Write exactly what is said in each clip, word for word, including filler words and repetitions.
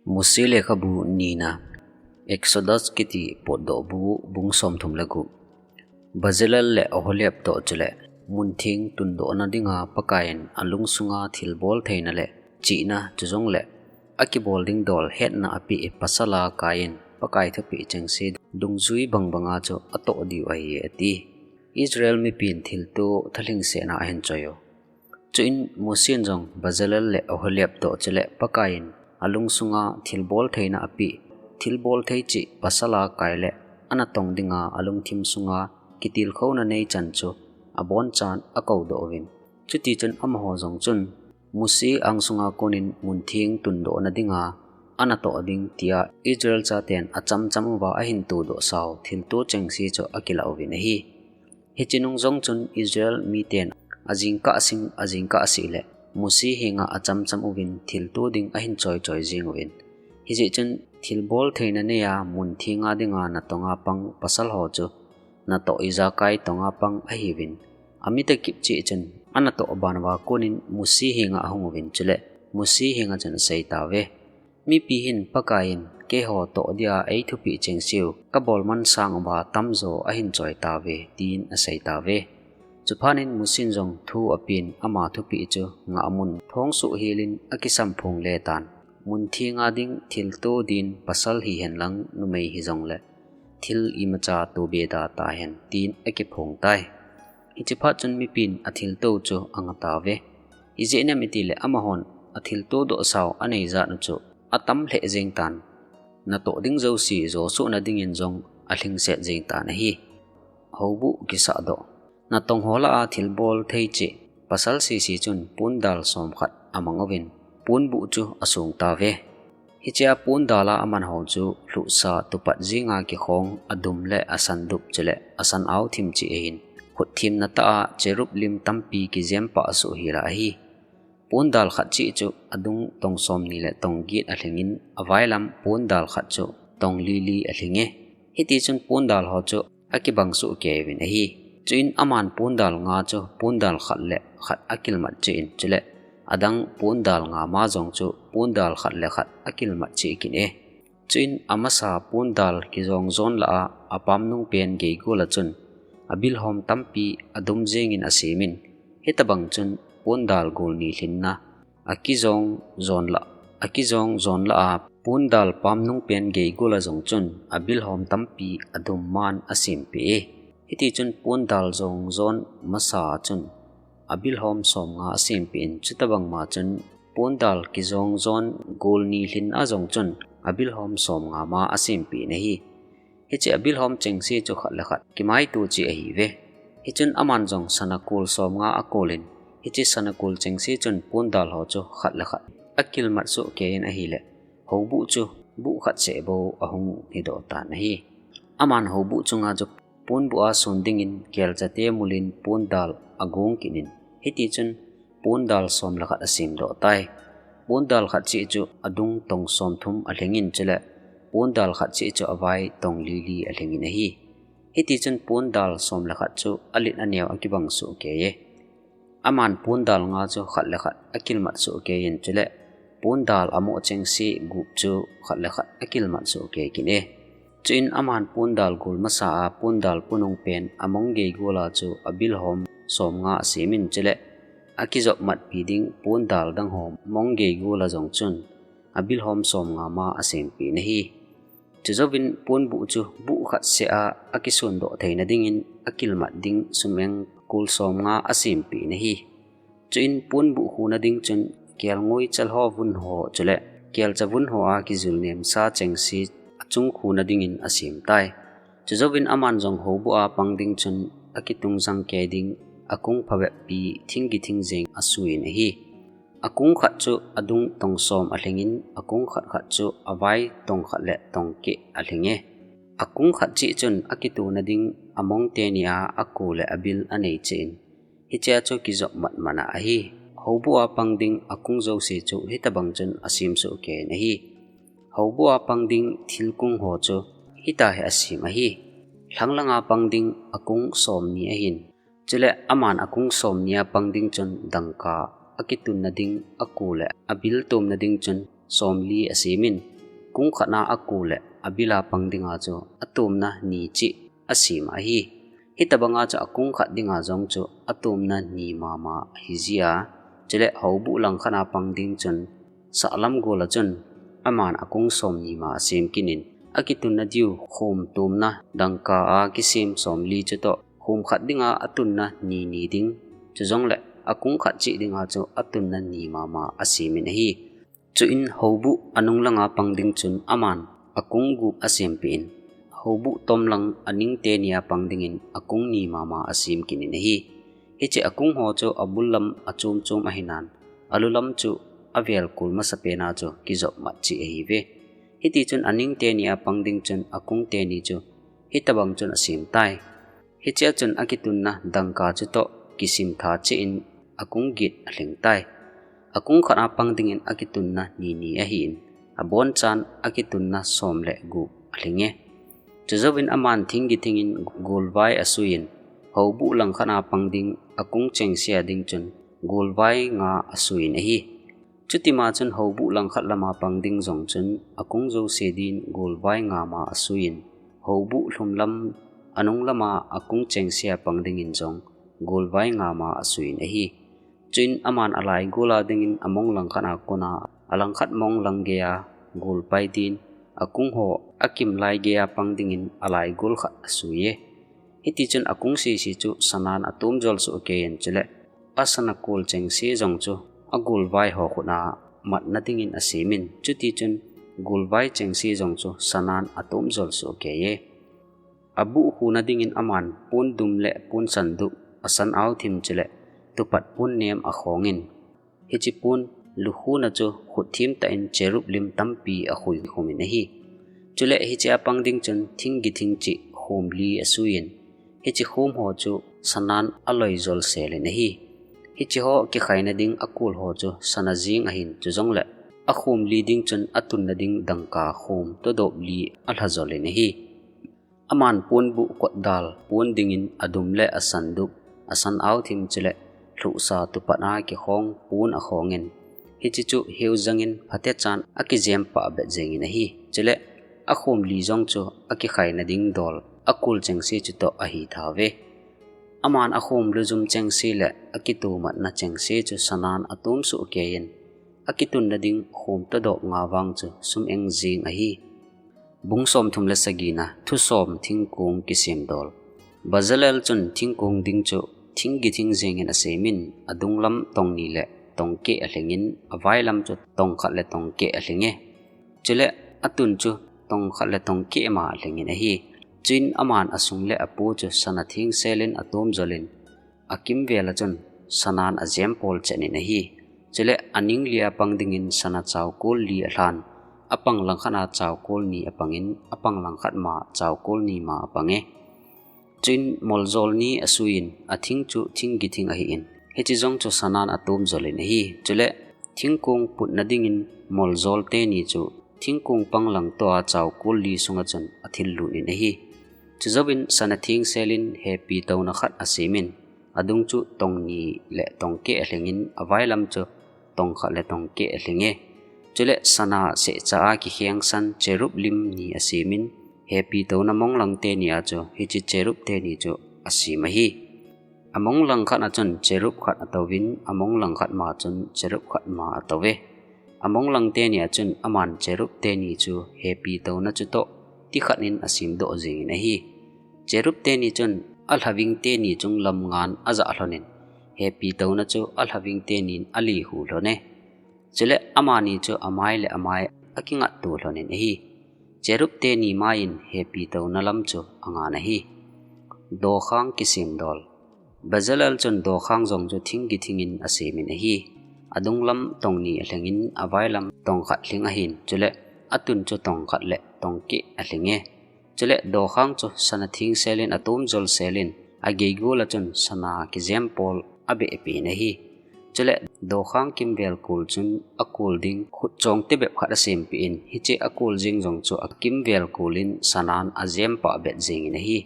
Mose lekhabu nina, Exodus kiti potdoh bu, bung somthum le gup. Bezalel le Oholiab toh chule muntheng tundohna dinga Pakaiyin alungsunga thilbol theina le chihna chujongle akibol ding dol hetna apeh pasal a kaiyin Pakai thupeh chengse dungjui bangbanga chu atoh diu ahi ati. Israel mipin thilto thalhingsetna ahin choi u. Chuin Mosen jong Bezalel le Oholiab toh chule Pakaiyin alungsunga thilbol theina apeh, thilbol thei chih pasal a kai le anatong dinga alungthim sunga kitilkhouna nei chan chu abonchan akoudoh uvin. Chutichun amaho jong chun Mose angsunga konin muntheng tundohna dinga anatoh ding tia Israel chaten achamcham uva ahin todohsau thilto chengse chu akilah uvin ahi. Hiche nung jong chun Israel miten ajingkah sing ajingkah seh le Mose henga achamcham uvin thilto ding ahin choichoi jing uvin. Hijeh chun thilbol theina neiya muntheng a dinga natonga pang pasal ho chu natoh ijakai tonga pang ahiuvin. Amite kipcheh chun anatoh ban uva konin Mose henga ahung uvin chule Mose henga chun aseitauve. Mipi hin Pakaiyin keiho toh dia eithupeh chengse u kabol mansang uva tamjo ahin choitauve tin aseitauve. Chuphatnin Mosen jong thu apen ama thupeh chu ngahmun thongsoh helin akisamphong letan. Muntheng a ding thilto din pasal hihen lang numei hijongle thil imacha tobe da tahen tin akiphong tai. Hiche phat chun mipin athilto chu angatauve. Ijeh inem itile amahon athilto dohsau anei jat u chu atam lheh jeng tan. Natoh ding jouse josohna dingin jong alhingset jeng tan ahi. Houbuh kisahdoh. Natong ho lah a thilbol thei chih pasal sese chun pondal somkhat amang uvin ponbuh chu asong tauve. Hichea pondal a aman ho chu lhuhsa tupat jinga kikhong adum le asandup chule asan-ao thim cheh ahin, khut themna tah a cherub lim tampi kijempah soh hel a ahi. Pondal khat cheh chu adung tong somni le tong get alhingin availam pondal khat chu tong li li alhinge. Hitichun pondal ho chu akibang soh kei uvin ahi. Chuin aman pondal nga chu pondal khat le khat akilmat cheh in chule adang pondal nga ma jong chu pondal khat le khat akilmat cheh kit e. Chuin amasa pondal kijong jon lah a apamnung pen geigol a chun abilhom tampi adum jengin asemin, hitabang chun pondal gol ni lhinna akijong jon lah, akijong jon lah a pondal pamnung pen geigol a jong chun abilhom tampi adum man asempeh e. Hitichun pondal jong jon masa a chun abilhom somnga asempeh in, chutabang ma chun pondal kijong jon gol ni lhin a jong chun abilhom somnga ma asempeh in ahi. Hiche abilhom chengse chu khat le khat kimaito cheh ahiuve. Hichun aman jong sana kol somnga akolin, hiche sana kol chengse chun pondal ho chu khat le khat akilmat soh kei in ahile, houbuh chu buh khat seh bou ahung hidoh tan ahi. Aman houbuh chunga chu ponbuh a sun dingin kelchate mulin pondal agong kit in, hitichun pondal som le khat asemdoh tai. Pondal khat cheh chu adung tong somthum alhingin chule pondal khat cheh chu avai tong li li alhingin ahi. Hitichun pondal som le khat chu alet aneo akibang soh kei e. Aman pondal nga chu khat le khat akilmat soh kei in chule pondal amoh chengse gup chu khat le khat akilmat soh kei kit e. Chuin aman pondal gol masa a pondal punung pen among geigol a chu abilhom somnga asemin chule akijop matpi ding pondal dang ho mong geigol a jong chun abilhom somnga ma asempeh in ahi. Chujouvin ponbuh chu buh khat seh a akisundoh theina dingin akilmat ding sumeng kol somnga asempeh in ahi. Chuin ponbuh khuna ding chun kelngoi chalho vun ho chule kelcha vun ho a kijul nemsa chengse achung khuna dingin asem tai. Chujouvin aman jong houbuh a pang ding chun akitung jang kei ding akung phabeppi thinggi thing jeng asuiyin ahi. Akung khat chu adung tong som alhingin, akung khat khat chu avai tong khat le tong keh alhinge. Akung khat cheh chun akituna ding among teni a ako le abil anei cheh in, hichea chu kijop matmana ahi. Houbuh a pang ding akung jouse chu hitabang chun asem soh kei in ahi. Houbuh a pang ding thilkung ho chu hitahi asem ahi. Lhanglanga pang ding akung somni ahin, chule aman akung somni a pang ding chun dangka akitunna ding ako le abil tomna ding chun somli asemin, kung khatna akul le abil a pang dinga chu atomna ni chih asem ahi. Hitabanga chu akung khat dinga jong chu atomna ni mama ahijia, chule houbuh langkhat a pang ding chun sahlam gol a chun aman akung som ni ma asem kit in, akitunna diu khom tomna dangka a kisem somli chutoh khom khat dinga atunna ni ni ding, chujongle akung khat chih dinga chu atunna ni mama asem in ahi. Chuin houbuh anung langa pang ding chun aman akung gup asempeh in, houbuh tom lang aning teni a pang dingin akung ni mama asem kit in ahi. Hiche akung ho chu abul lam achom chom ahinan, alu lam chu avel kul masapen a chu kijop mat cheh ahiuve. Hitichun aning teni a pang ding chun akung teni chu hitabang chun asem tai. Hichea chun akitunna dangka chutoh kisim tha cheh in akung get alhing tai. Akung khat a pang dingin akitunna ni ni ahin, abonchan akitunna som le gup alhing e. Chujouvin aman thing githing in golvai asui in, houbuh langkhat a pang ding akung chengse a ding chun golvai nga asui in ahi. Chutima chun houbuh langkhat lama pang ding jong chun akung jouse din golvai nga ma asui in, houbuh lhum lam anung lama akung chengse a pang dingin jong golvai nga ma asui in ahi. Chuin aman alai gol a dingin among langkhat a kona alangkhat mong lang geiya golpai din, akung ho akim lai geiya pang dingin alai gol khat asui e. Hitichun akung sese chu sanan atom jol soh kei in, chule asana kol chengse jong chu agolvai ho khut a matna dingin asem in, chutichun golvai chengse jong chu sanan atom jol soh kei e. Abuh khuna dingin aman pon dum le pon sandup, asan ao thim chule tupat pon nem akhong in, hiche pon lukhuna chu khut thim tah in cherub lim tampi akhui khum in ahi. Chule hiche a pang ding chun thing githing chih khom li asui in, hiche khom ho chu sanan aloi jol sel in ahi. Hiche ho kikhaina ding akol ho chu sana jeng ahin, chujongle akhom li ding chun atunna ding dangka khom todop li alha jol in ahi. Aman ponbuh kotdal pon dingin adum le asandup, asan ao thim chule lhuhsa tupat a kikhong pon akhong in, hiche chu heu jangin phatechan akijem pah bet jeng in ahi. Chule akhom li jong chu akikhaina ding dol akol chengse chutoh ahi thauve. Aman akhom lujum chengse le akitomatna chengse chu sanan atom soh kei in, akitunna ding khom todop nga vang chu sum eng jeng ahi. Bung somthum le sagina, thusom thingkong kisem dol. Bazalel chun thingkong ding chu thing githing jengin asem in, adung lam tong ni le tong keh alhing in, avai lam chu tong khat le tong keh alhing e. Chule atun chu tong khat le tong keh ma alhing in ahi. Chuin aman asung le apo chu sana theng sel in atom jol in, akimvel a chun sanan ajem pol chet in ahi. Chule aning li a pang dingin sana chaukol li alhan, apang langkhat a chaukol ni apang in, apang langkhat ma chaukol ni ma apang e. Chuin moljol ni asui in, athing chu thing githing ahi in, hiche jong chu sanan atom jol in ahi. Chule thingkong putna dingin moljol teni chu thingkong pang lang toh a chaukol li sunga chun athil lut in ahi. Chujouvin sana theng sel in hepi touna khat asem in, adung chu tong ni le tong keh alhing in, avai lam chu tong khat le tong keh alhing e. Chule sana sehcha a kikheng san cherub lim ni asem in, hepi touna mong lang teni a chu hiche cherub teni chu asem ahi. Among langkhat a chun cherub khat atouvin, among langkhat ma chun cherub khat ma atouve. Among lang teni a chun aman cherub teni chu hepi touna chutoh tikhat in asemdoh jeng in ahi. Cherub teni chun alhaving teni chunglam ngan ajah lhon in, hepi touna chu alhaving teni in alihu lhon e. Chule amani chu amai le amai akingatto lhon in ahi. Cherub teni mai in hepi touna lam chu angan ahi. Dokhang kisem dol. Bezalel chun dokhang jong chu thing githing in asem in ahi. Adung lam tong ni alhing in, avai lam tong khat lhing ahin, chule atun chu tong khat le tong keh alhing e. Chule dokhang chu sana theng sel in atom jol sel in, ageigol a chun sana kijem pol abeh pen ahi. Chule dokhang kimvel kol chun akol ding khut chong tebep khat asempeh in, hiche akol jeng jong chu akimvel kol in sanan ajem pah bet jeng in ahi.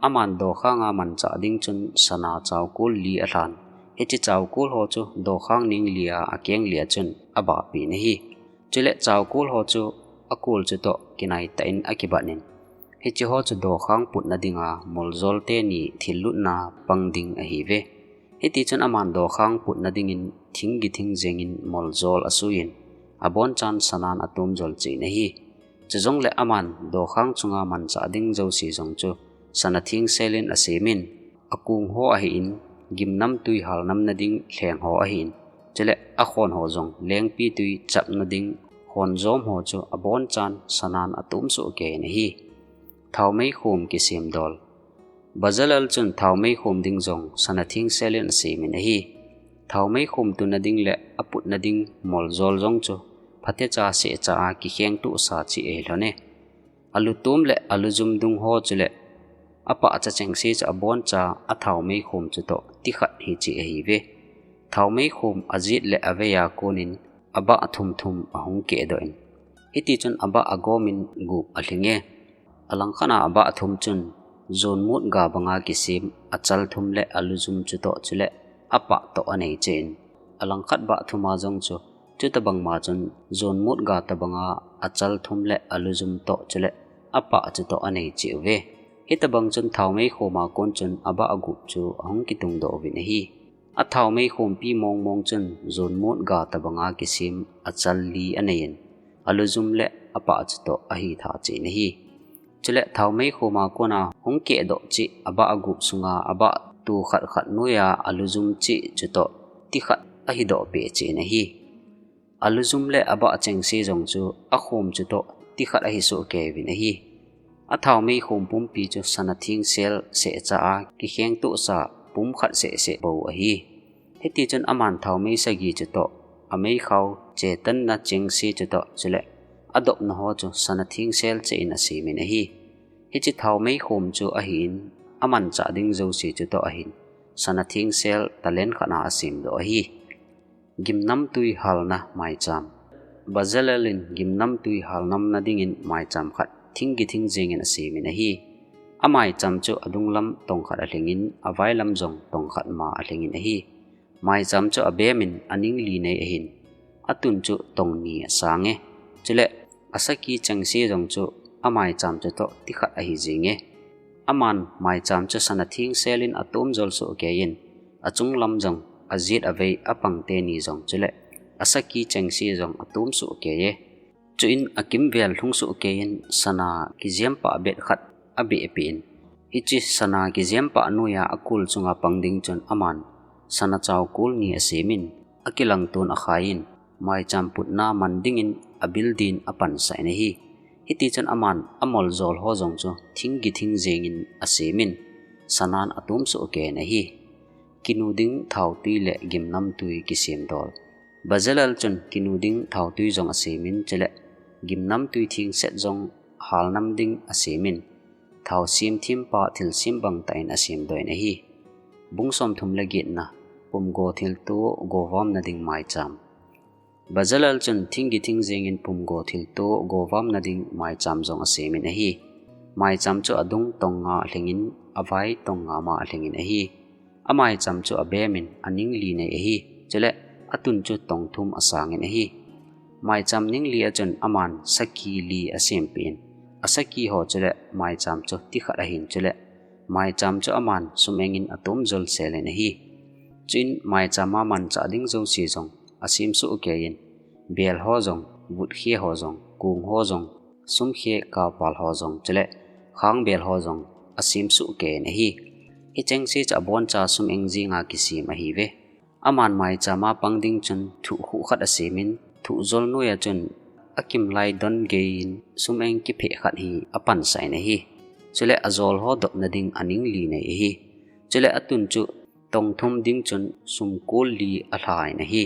Aman dokhang a manchah ding chun sana chaukol li alhan. Hiche chaukol ho chu dokhang ning li a akeng li a chun abah pen ahi. Chule chaukol ho chu akol chutoh kinai tah in akibat in, hiche ho chu dokhang putna dinga moljol teni thil lutna pang ding ahiuve. Hiti chun aman dokhang putna dingin thing githing jengin moljol asuiyin, abonchan sanan atomjol cheh in ahi. Chujongle aman dokhang chunga manchah ding jouse jong chu sana thingselin asemin, akong ho ahin, gimnamtui halnamna ding lheng ho ahin, chule akhon ho jong lengpitui chapna ding khonjom ho chu abonchan sanan atom soh keiyin ahi. Thaomei khom kisem dol. Bezalel chun thaomei khom ding jong sana thingselin asemin ahi. Thaomei khom tuna ding le aputna ding moljol jong chu phatecha sehcha a kikheng tohsa cheh ahilhon e. Alutom le alujum dung ho chule apahcha chengse chu aboncha athaomei khom chutoh tikhat hi cheh ahiuve. Thaomei khom ajet le avei a konin abah thum thum ahung kehdoh in, hiti chun abah agomin gup alhinge. Alangkhat a abah thum chun jonmot ga banga kisem achal thum le alujum chutoh chule apah toh anei cheh in, alangkhat bah thum a jong chu chutabang ma chun jonmot ga tabanga achal thum le alujum toh chule apah chutoh anei cheh uve. Hitabang chun thaomei khom a kon chun abah agup chu ahung kitungdoh uvin ahi. Athaomei khompi mongmong chun jonmot ga tabanga kisem achal li aneiyin, alujum le apah chutoh ahitha cheh in ahi. Chule thaomei khom a kona hung kehdoh cheh abah agup sunga abah tu khat khat noiya alujum cheh chutoh tikhat ahidoh peh cheh in ahi. Alujum le abah chengse jong chu akhom chutoh tikhat ahi soh keiuvin ahi. Athaomei khom pumpi chu sana thingsel sehcha a kikheng tohsa pum khat sehseh bou ahi. Hiti chun aman thaomei sagi chutoh, ameikhao chetanna chengse chutoh chule adopna ho chu sana thingsel cheh in asemin ahi. Hiche thaomei khom chu ahin, amanchah ding jouse chutoh ahin, sana thingsel talent khat a asemdoh ahi. Gimnamtui halna maicham. Bezalel in gimnamtui halnamna dingin maicham khat thing githing jengin asemin ahi. Amaicham chu adunglam tong khat alhingin, availam jong tong khat ma alhingin ahi. Maicham chu abemin aning li nei ahin, atun chu tong ni asange. Chule asaki chengse jong chu amaicham chutoh tikhat ahi jenge. Aman maicham chu sana thingselin atomjol soh keiyin, achunglam jong ajet avei apang teni jong chule asaki chengse jong atom soh keiye. Chuin akimvel lhung soh keiyin sana kijempah bet khat abehpeh in, hiche sana kijempah noiya akol chunga pang ding chun aman sana chao kol ni asemin, akilangton akhaiyin, maicham putna man dingin abil din apansah in ahi. Hiti chun aman amoljol ho jong chu thing githing jengin asemin, sanan atom soh keiyin ahi. Kinu ding thaotui le gimnamtui kisemdol. Bezalel chun kinu ding thaotui jong asemin chule gimnamtui thingset jong halnam ding asemin, thao semthempa thilsem bangtah in asemdoh in ahi. Bung somthum le getna, pumgo thilto govamna ding maicham. Bezalel chun thing githing jengin pumgo thilto govamna ding maicham jong asemin ahi. Maicham chu adung tong nga alhingin, avai tong nga ma alhingin ahi. Amaicham chu abemin aning li nei ahi. Chule atun chu tong thum asangin ahi. Maicham ning li a chun aman saki li asempeh in, asaki ho chule maicham chu tikhat ahin chule maicham chu aman sum engin atomjol selin ahi. Chuin maicham a manchah ding jouse jong asemsoh keiyin, bel ho jong, vutkhe ho jong, kong ho jong, sumkhe kaopal ho jong chule khangbel ho jong asemsoh keiyin ahi. Hichengse chu aboncha sum eng jenga kisem ahiuve. Aman maicham a pang ding chun thuh khuh khat asemin, thuhjol noiya chun akimlai don geiyin sum eng kipheh khat hi apansah in ahi. Chule ajol ho dopna ding aning li nei ahi. Chule atun chu tong thum ding chun sum kol li alha in ahi.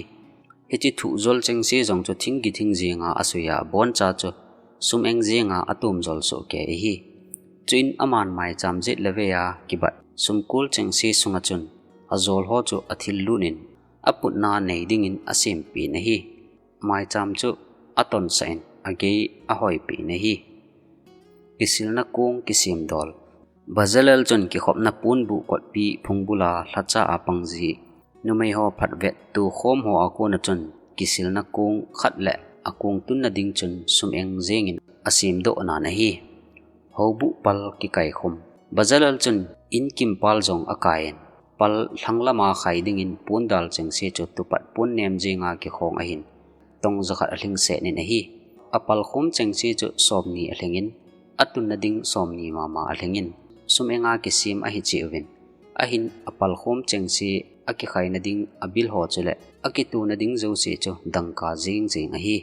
Hiche thuhjol chengse jong chu thing githing jenga asuiya aboncha chu sum eng jenga atomjol soh kei ahi. Chuin aman maicham jet le veiya kibat sum kol chengse sunga chun ajol ho chu athil lut in, aputna nei dingin asempeh in ahi. Maicham chu atonsah in agei ahoipeh in ahi. Kisilna kong kisemdol. Bezalel chun kikhopna ponbuh kotpi phungbula lhacha a pangji numei ho phatvet tokhom ho a kona chun kisilna kong khat le akong tunna ding chun sum-eng jengin asemdoh nan ahi. Houbuh pal kikaikhum. Bazalel chun inkimpal jong akaiyin, pal lhang lama khai dingin pondal chengse chu tupat ponnem jenga kikhong ahin, tong jakhat alhingset in ahi. Apalkhum chengse chu somni alhingin, atunna ding somni mama alhingin, sum-enga kisem ahi cheh uvin. Ahin apalkhum chengse akikhaina ding abil ho chule akitona ding jouse chu dangka jeng jeng ahi.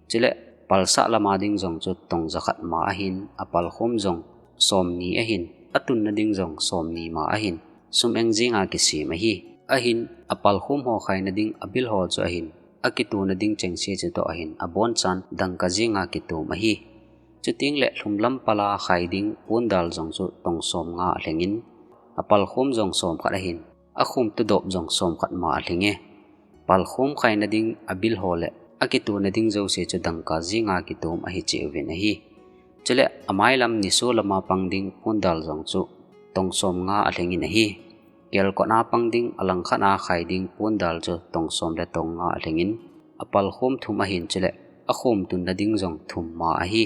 Chule palsah lama ding jong chu tong jakhat ma ahin, apalkhum jong somni ahin, atunna ding jong somni ma ahin, sum-eng jenga kisem ahi. Ahin apalkhum ho khaina ding abil ho chu ahin, akitona ding chengse chu toh ahin, abonchan dangka jenga kitom ahi. Chuteng le lhumlam pala khai ding pondal jong chu tong somnga alhingin, apalkhum jong somkhat ahin, akhum todop jong somkhat ma alhinge. Palkhum khaina ding abil ho le akitona ding jouse chu dangka jenga kitom ahi cheh uvin ahi. Chule amailam niso lama pang ding pondal jong chu tong somnga alhingin ahi. Kelkotna pang ding alangkhatna khai ding pondal chu tong som le tong nga alhingin, apalkhum thum ahin chule akhum tunna ding jong thum ma ahi.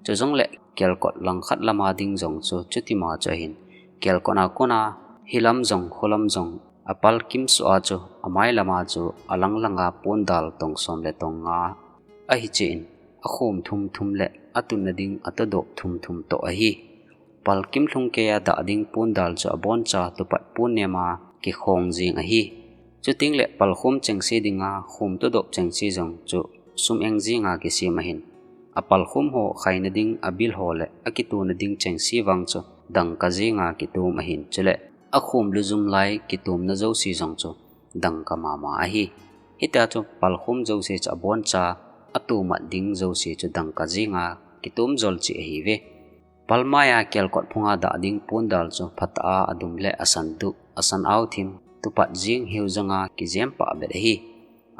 Chujongle kelkot langkhat lama ding jong chu chutima chu ahin, kelkotna kona hilam jong khulam jong apalkim suh a chu amailama chu alanglanga pondal tong som le tong nga ahi cheh in, akhum thum thum le atunna ding atodop thum thum toh ahi. Palkim lhungkeiya dah ding pondal chu aboncha tupat ponnema kikhong jeng ahi. Chuteng le palkhum chengse dinga khum todop chengse jong chu sum-eng jenga kisem ahin, apalkhum ho khaina ding abil ho le akitona ding chengse vang chu dangka jenga kitom ahin, chule akhum lujum lai kitomna jouse jong chu dangka mama ahi. Hitia chu palkhum jouse chu aboncha atomat ding jouse chu dangka jenga kitom jol cheh ahiuve. Palmaiya kelkot phunga dah ding pondal chu phatah a adum le asan dup, asan ao thim, tupat jeng hiu jonga kijem pah bet ahi.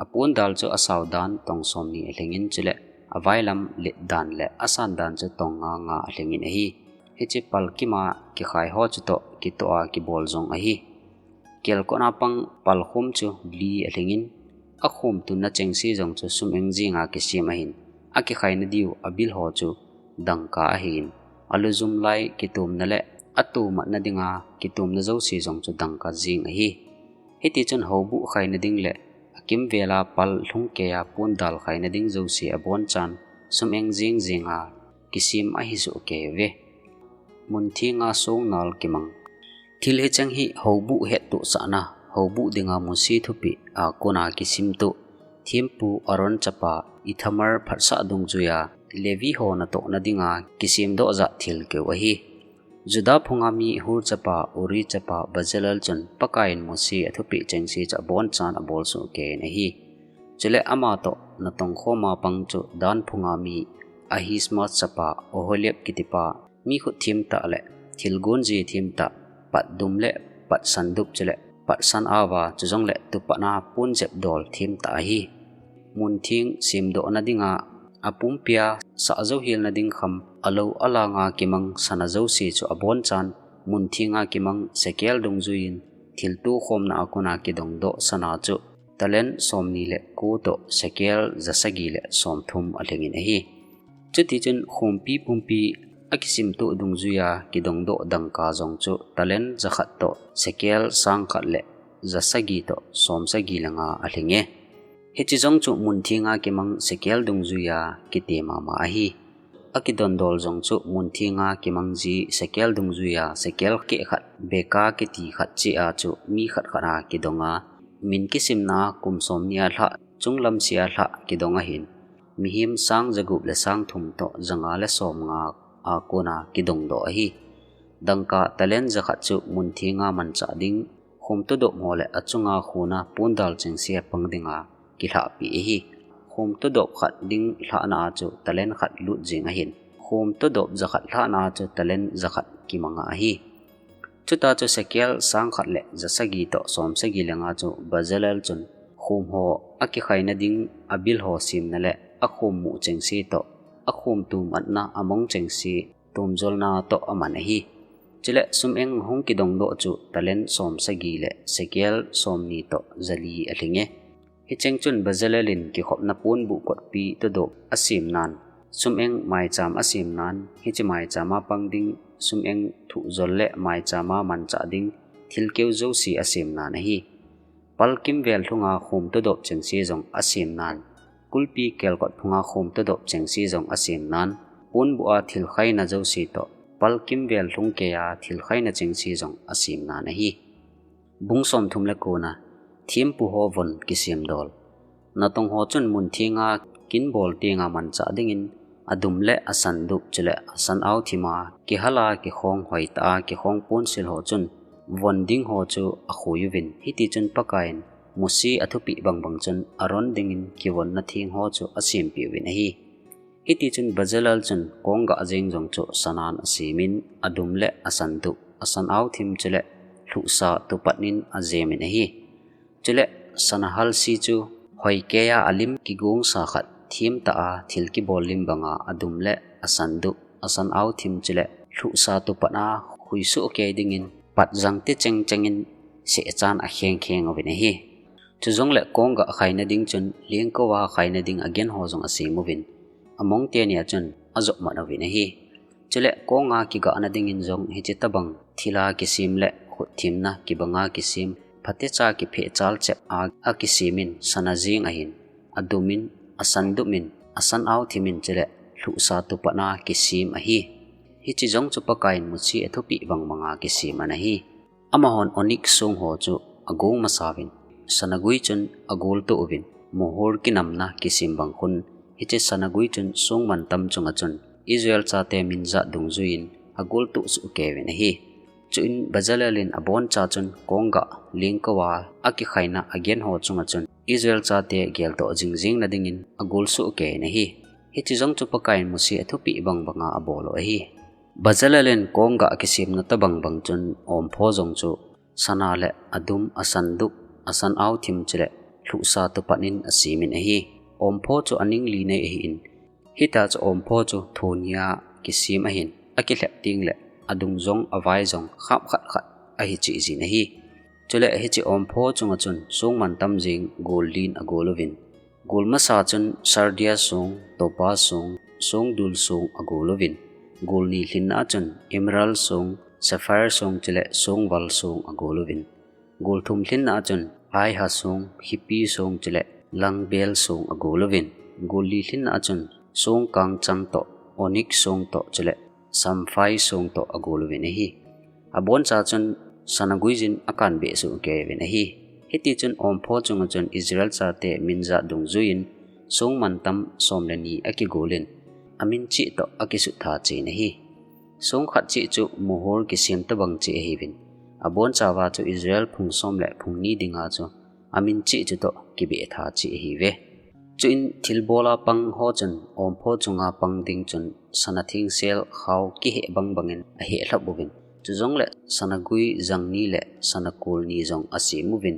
Apondal chu asao dan tong somni alhingin chule availam let dan le asan dan chu tong nga nga alhingin ahi. Hiche palkima kikhai ho chutoh kitoh a kibol jong ahi. Kelkotna pang palkhum chu li alhingin, akhum tunna chengse jong chu sum-eng jenga kisem ahin, akikhaina diu abil ho chu dangka ahin, alujum lai kitomna le atomatna dinga kitomna jouse jong chu dangka jeng ahi. Hitichun houbuh khaina ding le akimvela pal lhungkeiya pondal khaina ding jouse abonchan sum-eng jeng jenga kisem ahi soh kei uve. Munthenga songnal kimang. Thil hicheng hi houbuh hettohsahna, houbuh dinga munse thupeh a kona kisemtoh, thempu Aaron chapa Ithamar phatsah dungjuiya Levi ho natohna dinga kisemdoh jat thil keu ahi. Judah phunga mi Hur chapa Uri chapa Bezalel chun Pakaiyin Mose athupeh chengse chu abonchan abol soh keiyin ahi. Chule ama toh natong khoma pang chu Dan phunga mi Ahisamach chapa Oholiab kitipa, mi khut themtah le thil gonji themtah, patdum le patsan dup chule patsan aova, chujongle tupatna ponjep dol themtah ahi. Muntheng semdohna dinga apumpia sah jouhelna ding kham alou alanga kimang sana jouse chu abonchan munthenga kimang sekel dungjuiyin thil tokhomna a kona kidongdoh sana chu talent somni le ko toh sekel jasagi le somthum alhingin ahi. Chutichun khompi pumpi akisemtoh dungjuiya kidongdoh dangka jong chu talent jakhat toh sekel sangkhat le jasagi toh somsagi le nga alhinge. Hiche jong chu munthenga kimang sekel dungjuiya kiti mama ahi. Akidondol jong chu munthenga kimang ji sekel dungjuiya sekel keh khat beka kiti khat cheh a chu mi khat khat a kidonga, min kisimna kum somni a lhah, chunglam sia lhah kidong ahin, mihem sang jagup le sang thum toh janga le somnga a kona kidongdoh ahi. Dangka talent jakhat chu munthenga manchah ding, khomtodop ho le achunga khona pondal chengse pang dinga kilhahpi ahi. Khomtodop khat ding lhahna a chu talent khat lut jing ahin, khomtodop jakhat lhahna a chu talent jakhat kimanga ahi. Chuta chu sekel sangkhat le jasagi toh somsagi le nga chu Bezalel chun khom ho akikhaina ding abil ho semna le akhom mu chengse toh akhom tumatna among chengse tomjolna toh aman ahi. Chule sum-eng hung kidongdoh chu talent somsagi le sekel somni toh jali alhinge. Hicheng chun Bezalel in kikhopna ponbuh kotpi todop asem nan, sum-eng maicham asem nan, hiche maicham a pang ding sum-eng thuhjol le maicham a manchah ding thilkeu jouse asem nan ahi. Pal kimvel lhunga khom todop chengse jong asem nan, kulpi kelkot phunga khom todop chengse jong asem nan, ponbuh a thilkhaina jouse toh, pal kimvel lhung keiya thilkhaina chengse jong asem nan ahi. Bung somthum le kona, thempu ho von kisem dol. Natong ho chun mun thenga kin bol tenga manchah dingin, adum le asandup chule asan-au thima kihal a kikhong hoitah a kikhong ponsil ho chun von ding ho chu akhui uvin, hiti chun Pakaiyin Mose athupeh bangbang chun Aaron dingin kivonna theng ho chu asempeh uvin ahi. Hiti chun Bezalel chun konggah jeng jong chu sanan asemin, adum le asandup, asan-au thim chule lhuhsa tupat in ajemin ahi. Chule sana halse chu hoi keiya alim kigongsa khat themtah a thil kibol lim banga adum le asandup, asan-au thim chule lhuhsa tupat a khuisuh kei dingin pat jang te chengcheng in sehchan akhengkheng uvin ahi. Chujongle konggah khaina ding chun lengkou a khaina ding agen ho jong asem uvin, among teni a chun ajopmat uvin ahi. Chule konga kigahna dingin jong hiche tobang thila kisem le khutthemna kibanga kisem, phatecha kiphehchal chep a akisemin sana jeng ahin, adumin, asandupmin, asan-au thimin chule lhuhsa tupat a kisem ahi. Hiche jong chu Pakaiyin Mose athupeh bangbanga kisem ana hi. Amahon onyx song ho chu agong masa uvin, sana gui chun agoltoh uvin, mohur kinamna kisem bang khun, hiche sana gui chun song mantam chunga chun Israel chate min jat dungjuiyin agoltoh soh kei uvin ahi. Chuin Bezalel in aboncha chun konggah lengkou a akikhaina agen ho chunga chun Israel chate geldoh jingjing na dingin agol soh kei in ahi. Hiche jong chu Pakaiyin Mose athupeh bangbanga abol u ahi. Bezalel in konggah kisemna tobang bang chun ompho jong chu sana le adum, asandup, asan-au thim chule lhuhsa tupat in asemin ahi. Ompho chu aning li nei ahin, hitia chu ompho chu thoni a kisem ahin, akilhep tengle adung jong avai jong khap khat khat ahi cheh jin ahi. Chule hiche ompho chunga chun song mantam jeng gol lin agol uvin, gol masa chun sardius song, topaz song, songdul song agol uvin, gol ni lhinna a chun emerald song, sapphire song chule songval song agol uvin, gol thum lhinna a chun aiha song, khipi song chule langbel song agol uvin, gol li lhinna a chun songkangchang toh, onyx song toh chule samphire song toh agol uvin ahi. Aboncha chun sana gui jin akanbeh soh kei uvin ahi. Hiti chun ompho chunga chun Israel chate min jat dungjuiyin song mantam som le ni akigolin, amin cheh toh akisuttha cheh in ahi. Song khat cheh chu mohur kisem tobang cheh ahiuvin, abonchauva chu Israel phung som le phung ni dinga chu amin cheh chutoh kibeh tha cheh ahiuve. Chuin thilbol a pang ho chun ompho chunga pang ding chun sana thengsel khao kiheh bangbangin aheh lhap uvin, chujongle sana gui jang ni le sana kol ni jong asem uvin,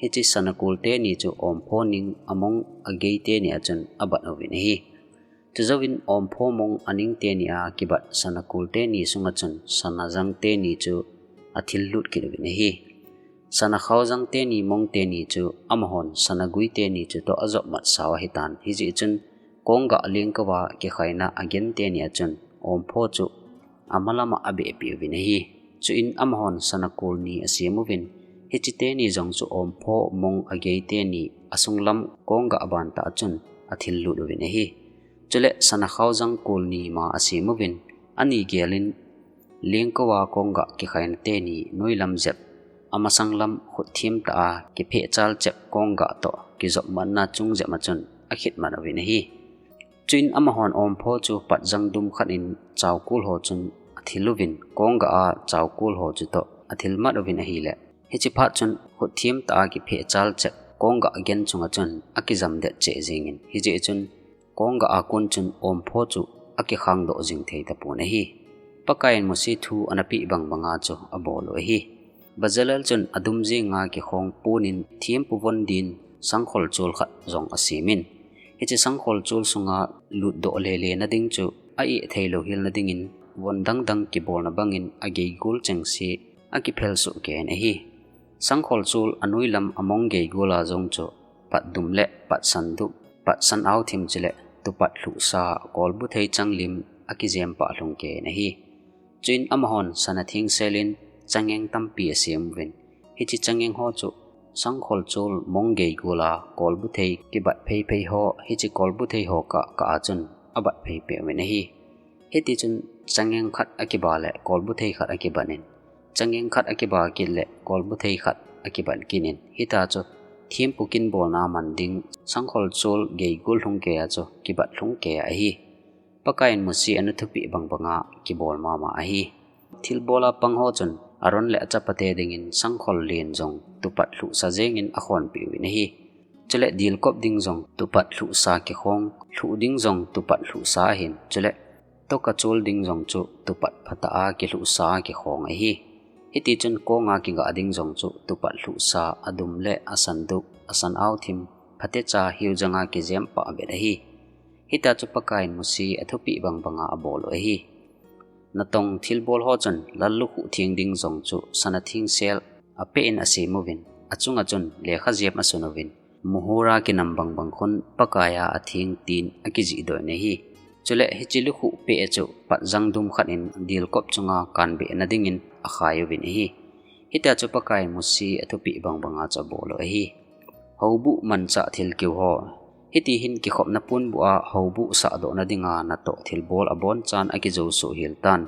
hiche sana kol teni chu ompho ning among agei teni a chun abat uvin ahi. Chujouvin ompho mong aning teni a kibat sana kol teni sunga chun sana jang teni chu athil lut kit uvin ahi. Sana khao jang teni mong teni chu amahon sana gui teni chutoh ajopmat sau ahitan, hijeh chun konggah lengkou a kikhaina agen teni a chun ompho chu amalama abehpeh uvin ahi. Chuin amahon sana kol ni asem uvin, hiche teni jong chu ompho mong agei teni asunglam konggah abantah a chun athil lut uvin ahi. Chule sana khao jang kol ni ma asem uvin, ani gelin lengkou a konggah kikhaina teni noilam jep, amasang lam khutthemtah a kiphehchal chep konggah toh kijopmatna chung jep a chun akhitmat uvin ahi. Chuin amahon ompho chu patjang dum khat in chaokol ho chun athil uvin, konggah a chaokol ho chutoh athil mat uvin ahile, hiche phat chun khutthemtah a kiphehchal chep konggah agen chunga chun akijamdet cheh jengin, hijeh chun konggah a kon chun ompho chu akikhangdoh jing thei tapon ahi. Pakaiyin Mose thu anapeh bangbanga chu abol u ahi. Bezalel chun adum jenga kikhong ponin thempu von din sangkhol chol khat jong asemin, hiche sangkhol chol sunga lutdoh lele nading chu a-eh theilou hel nadingin von dangdang kibolna bangin ageigol chengse akiphel soh kei in ahi. Sangkhol chol anoilam among geigol a jong chu patdum le patsandup, patsan aothim chule tupat lhuhsa, kolbuthei changlim akijem pah lhung kei in ahi. Chuin amahon sana thengselin changeng tampi asem uvin, hiche changeng ho chu sangkhol chol mong geigol a kolbuthei kibat pheiphei ho, hiche kolbuthei ho kah kah a chun abat phei peh uvin ahi. Hitichun changeng khat akiba le kolbuthei khat akibat in, changeng khat akiba kit le kolbuthei khat akibat kit in, hitia chu thempu kin bolna man ding sangkhol chol geigol lhung kei a chu kibat lhung kei a ahi. Pakaiyin Mose ana thupeh bang banga kibol mama ahi. Thilbol a pang ho chun Aaron le achapate dingin sangkhol len jong tupat lhuhsa jengin akhonpeh uvin ahi. Chule dilkop ding jong tupat lhuhsa kikhong, lhuh ding jong tupat lhuhsa ahin, chule toka chol ding jong chu tupat phatah a kilhuhsa kikhong ahi. Hitichun konga kigah ding jong chu tupat lhuhsa, adum le asandup, asan aothim, phatecha hiu janga kijem pah vet ahi. Hitia chu Pakaiyin Mose athupeh bang banga abol u ahi. Natong thilbol ho chun lallukhuh theng ding jong chu sana thengsel apeh in asem uvin, achunga chun lekha jep asun uvin, muhur a kinam bang bang khun Pakaiya atheng tin akijihdoh in ahi. Chule hiche lukhuh peh chu patjang dum khat in dilkop chunga kanbehna dingin akhai uvin ahi. Hitia chu Pakaiyin Mose athupeh bang banga chu abol u ahi. Houbuh manchah thilkeu ho. Hitihin kikhopna ponbuh a houbuh sahdohna dinga natoh thilbol abonchan akijo soh hel tan.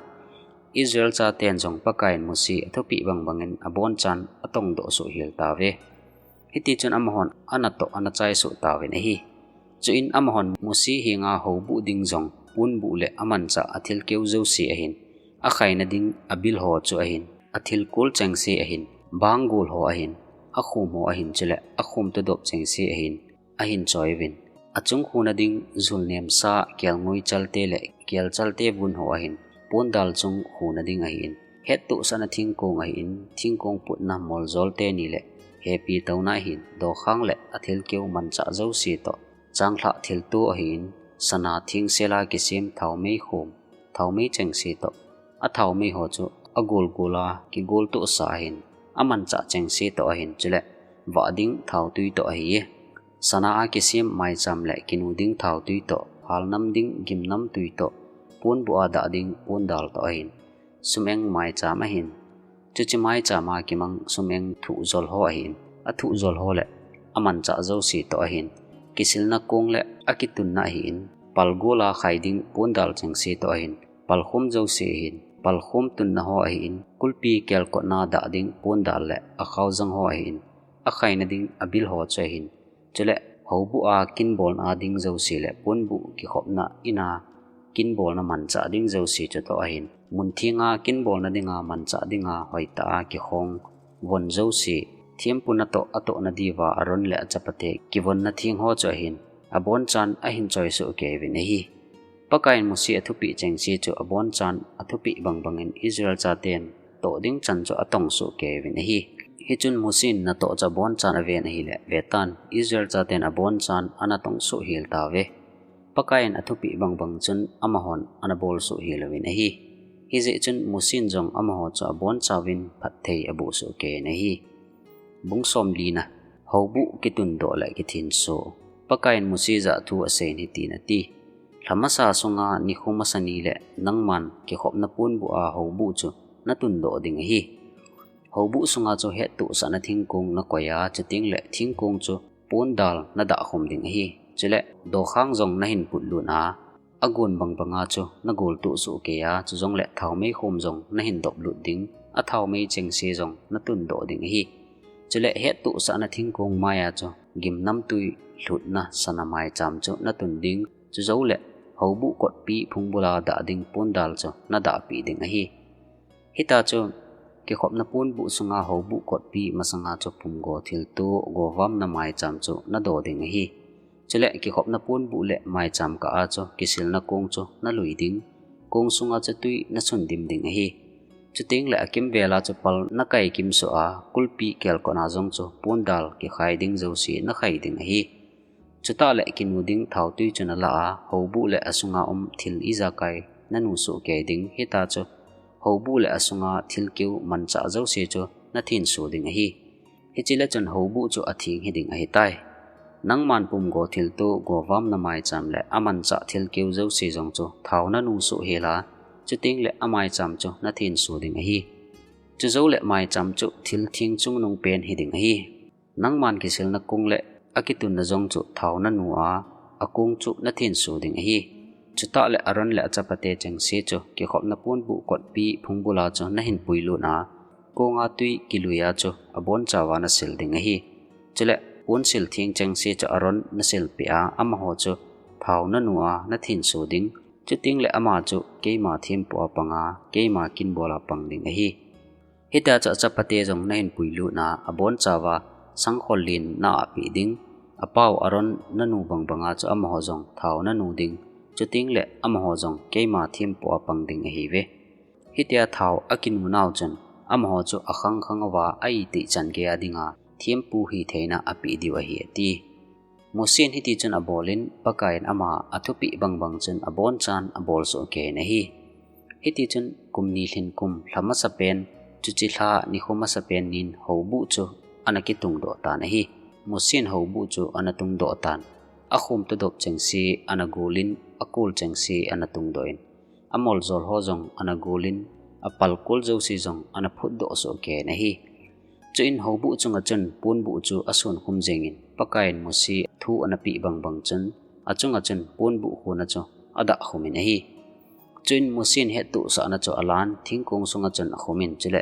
Israel chaten jong Pakaiyin Mose athupeh bang bangin abonchan atongdoh soh hel tauve. Hitichun amahon anatoh ana chai soh tauvin ahi. Chuin amahon Mose henga houbuh ding jong ponbuh le amanchah athilkeu jouse ahin, akhaina ding abil ho chu ahin, athilkol chengse ahin, banggol ho ahin, akhom ho ahin, chule akhom todop chengse ahin, ahin choi uvin. Achung khuna ding julnemsa kelngoi chalte le kelchalte vun ho ahin, pondal chung khuna ding ahin, hettohsahna thingkong ahin, thingkong putna moljol teni le hepi touna ahin, dokhang le athilkeu manchah jouse toh, changlhah thilto ahin, sana thengsela kisem thaomei khom, thaomei chengse toh, athaomei ho chu agolgol a kigoltohsa ahin, amanchah chengse toh ahin, chule vah ding thaotui toh ahi. Sana a kisem maicham le kinu ding thaotui toh, halnam ding gimnamtui toh, ponbuh a dah ding pondal toh ahin, sum-eng maicham ahin. Chuche maicham a kimang sum-eng thuhjol ho ahin, athuhjol ho le amanchah jouse toh ahin, kisilna kong le akitunna ahin, palgol a khai ding pondal chengse toh ahin, palkhom jouse ahin, palkhom tunna ho ahin, kulpi kelkotna dah ding pondal le akhaojang ho ahin, akhaina ding abil ho chu ahin, chule houbuh a kinbolna ding jouse le ponbuh kikhopna ina kinbolna manchah ding jouse chutoh ahin, muntheng a kinbolna dinga manchah dinga hoitah a kikhong von jouse, thempu natoh atohna diuva Aaron le achapate kivonna theng ho chu ahin, abonchan ahin choi soh kei uvin ahi. Pakaiyin Mose athupeh chengse chu abonchan athupeh bang bangin Israel chaten toh ding chan chu atong soh kei uvin ahi. Hichun Mose in natoh chu abonchan aven ahile, vetan, Israel chaten abonchan ana tong soh hel tauve. Pakaiyin athupeh bang bang chun amahon ana bol soh hel uvin ahi. Hijeh chun Mose in jong amaho chu abonchauvin phatthei aboh soh kei in ahi. Bung somlina, houbuh kitundoh le kithenso. Pakaiyin Mose jah a thu aseiyin hitin ati, lhamasa sunga nikho masa ni le nangman kikhopna ponbuh a houbuh chu natundoh ding ahi. Houbuh sunga chu hettohsahna thingkong nakoi a, chuteng le thingkong chu pondal nadahkhom ding ahi. Chule dokhang jong nahin putlut a, agon bang banga chu nagoltoh soh kei a, chujongle thaomei khom jong nahin doplut ding, athaomei chengse jong natundoh ding ahi. Chule hettohsahna thingkong maiya chu gimnamtui lhutna sana maicham chu natun ding, chujou le houbuh kotpi phungbul a dah ding pondal chu nadahpeh ding ahi. Hitia chu kikhopna ponbuh sunga houbuh kotpi masanga chu pumgo thilto govamna maicham chu nadoh ding ahi. Chule kikhopna ponbuh le maicham kah a chu kisilna kong chu nalui ding, kong sunga chu tui nasun dim ding ahi. Chuteng le akimvel a chu pal nakai kimsoh a, kulpi kelkot a jong chu pondal kikhai ding jouse nakhai ding ahi. Chutah le kinu ding thaotui chu nalah a, houbuh le asunga um thil ijakai nanu soh kei ding, hitia chu houbuh le asunga thilkeu manchah jouse chu nathenso ding ahi. Hiche le chun houbuh chu atheng hiding ahitai. Nangman pumgo thilto, govam na maicham le amanchah thilkeu jouse jong chu thao nanu soh hel a, chuteng le amaicham chu nathenso ding ahi. Chujou le maicham chu thil theng chungnung pen hiding ahi. Nangman kisilna kong le akitunna jong chu thao nanu a, akong chu nathenso ding ahi. Chutah le Aaron le achapate chengse chu kikhopna ponbuh kotpi phungbul a chu nahin puilut a, kong a tui kilui a chu abonchauva nasil ding ahi. Chule ponsil theng chengse chu Aaron nasilpeh a, amaho chu thao nanu a nathenso ding. Chuteng le ama chu keima thempu a pang a, keima kinbol a pang ding ahi. Hitia chu achapate jong nahin puilut a, abonchauva sangkhol lin na-ahpeh ding. Apau Aaron nanu bangbang a chu amaho jong thao nanu ding. Chuteng le amaho jong keima thempu a pang ding ahiuve. Hitia thao akinu nau chun amaho chu akhang khang uva a-itih chan gei a dinga thempu hitheina apeh diu ahi, ati. Mosen hitichun abolin, Pakaiyin ama athupeh bangbang chun abonchan abol soh keiyin ahi. Hitichun kum ni lhin kum lha masapen, chuche lha nikho masapen nin houbuh chu ana kitungdoh tan ahi. Mosen houbuh chu ana tungdoh tan. Akhom tadop chengse ana golin, akol chengse ana tungdoh in, amoljol ho jong ana golin, apalkol jouse jong ana phutdoh soh keiyin ahi. Chuin houbuh chunga chun ponbuh chu asunkhum jengin, Pakaiyin Mose thu anapeh bangbang chun, achunga chun ponbuh khuna chu adahkhumin ahi. Chuin Mosen hettohsahna chu alan, thingkong sunga chun akhumin, chule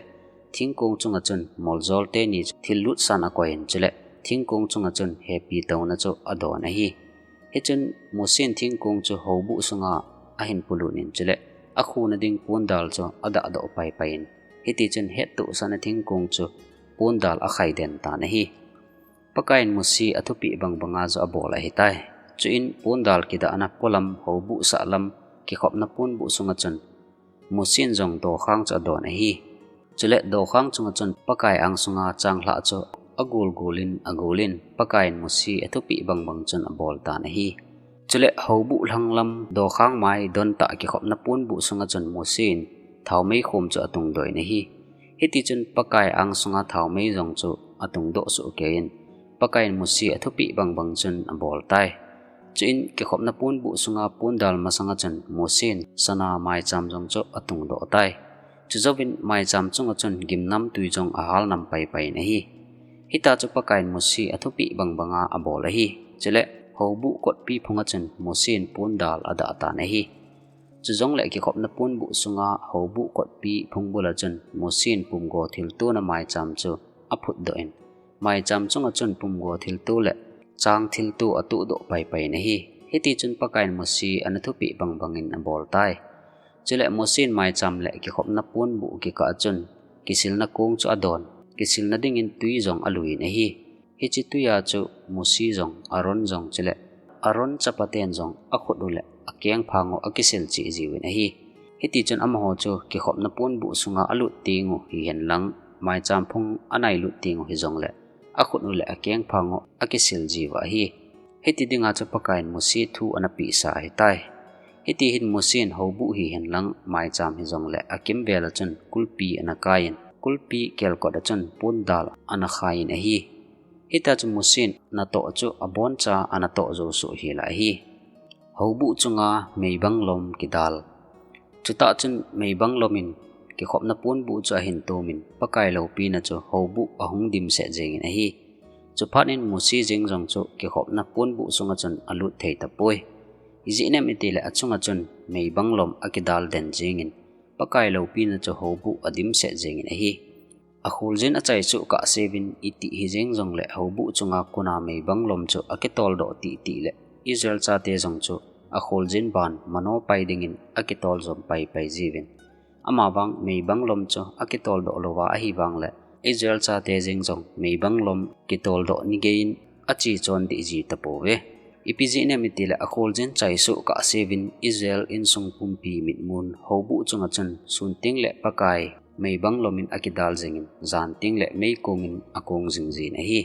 thingkong chunga chun moljol teni chu thil lutsan akoiyin, chule thingkong chunga chun hepi touna chu adon ahi. Hichun Mosen thingkong chu houbuh sunga ahin pulutin, chule akhuna ding pondal chu adahdoh paipaiyin, hitichun hettohsahna thingkong chu pondal akhai den tan ahi. Pakaiyin Mose athupeh bangbanga chu abol ahitai. Chuin pondal kidahna polam houbuh sahlam kikhopna ponbuh sunga chun Mosen jong dokhang chu adon ahi. Chule dokhang chunga chun Pakai angsunga changlhah chu agolgolin agolin, Pakaiyin Mose athupeh bangbang chun abol tan ahi. Chule houbuh lhanglam dokhang mai dontah kikhopna ponbuh sunga chun Mosen thaomei khom chu atungdoh in ahi. Hitichun Pakai angsunga thaomei jong chu atungdoh soh keiyin, Pakaiyin Mose athupeh bangbang chun abol tai. Chuin kikhopna ponbuh sunga pondal masanga chun Mosen sana maicham jong chu atungdoh tai. Chujouvin maicham chunga chun gimnamtui jong ahal nam paipaiyin ahi. Hita chu Pakaiyin Mose athupeh bangbanga abol ahi. Chule houbuh kotpi phunga chun Mosen pondal adah tan ahi. Chujongle kikhopna ponbuh sunga houbuh kotpi phungbula chun Mosen pumgo thiltona maicham chu aphutdoh in, maicham chunga chun pumgo thilto le chang thilto atohdoh paipaiyin ahi. Hitichun Pakaiyin Mose anathupeh bangbangin abol tai. Chule Mosen maicham le kikhopna ponbuh kikah a chun kisilna kong chu adon, kisilna dingin tui jong aluiyin ahi. Hiche tuia chu Mose jong, Aaron jong, chule Aaron chapaten jong akhut u le akengphang u akisil cheh jiuvin ahi. Hitichun amaho chu kikhopna ponbuh sunga alut tengu hihenlang, maicham phung anailut tengu hijongle akhut u le akengphang u akisil jiuva ahi. Hiti dinga chu Pakaiyin Mose thu anapehsa ahitai. Hitihin Mosen houbuh hihenlang, maicham hijongle akimvela chun kulpi anakaiyin, kulpi kelkot a chun pondal anakhaiyin ahi. Hita chu Mosen natoh chu aboncha anatoh jou soh hela ahi. Houbuh chunga meibanglom kidal. Chutah chun meibanglomin kikhopna ponbuh chu ahin tomin, Pakai loupina chu houbuh ahung dimset jengin ahi. Chuphat in Mose jeng jong chu kikhopna ponbuh sunga chun alut thei tapoi. Ijeh inem itile achunga chun meibanglom akidal den jengin, Pakai loupina chu houbuh adimset jengin ahi. Akholjin achaisoh kahseuvin itih hijeng jongle houbuh chunga kona meibanglom chu akitoldoh tihtih le Israel chate jong chu akholjin ban mano pai dingin akitoljom paipai jiuvin. Amavang meibanglom chu akitoldoh louva ahivangle Israel chate jeng jong meibanglom kitoldoh nigeiyin achechon deh ji tapouve. Ipi jeh inem itile akholjin chaisoh kahseuvin Israel insung pumpi mitmun houbuh chunga chun sun tengle Pakai meibanglomin akidal jengin, jan tengle meikongin akong jingjin ahi.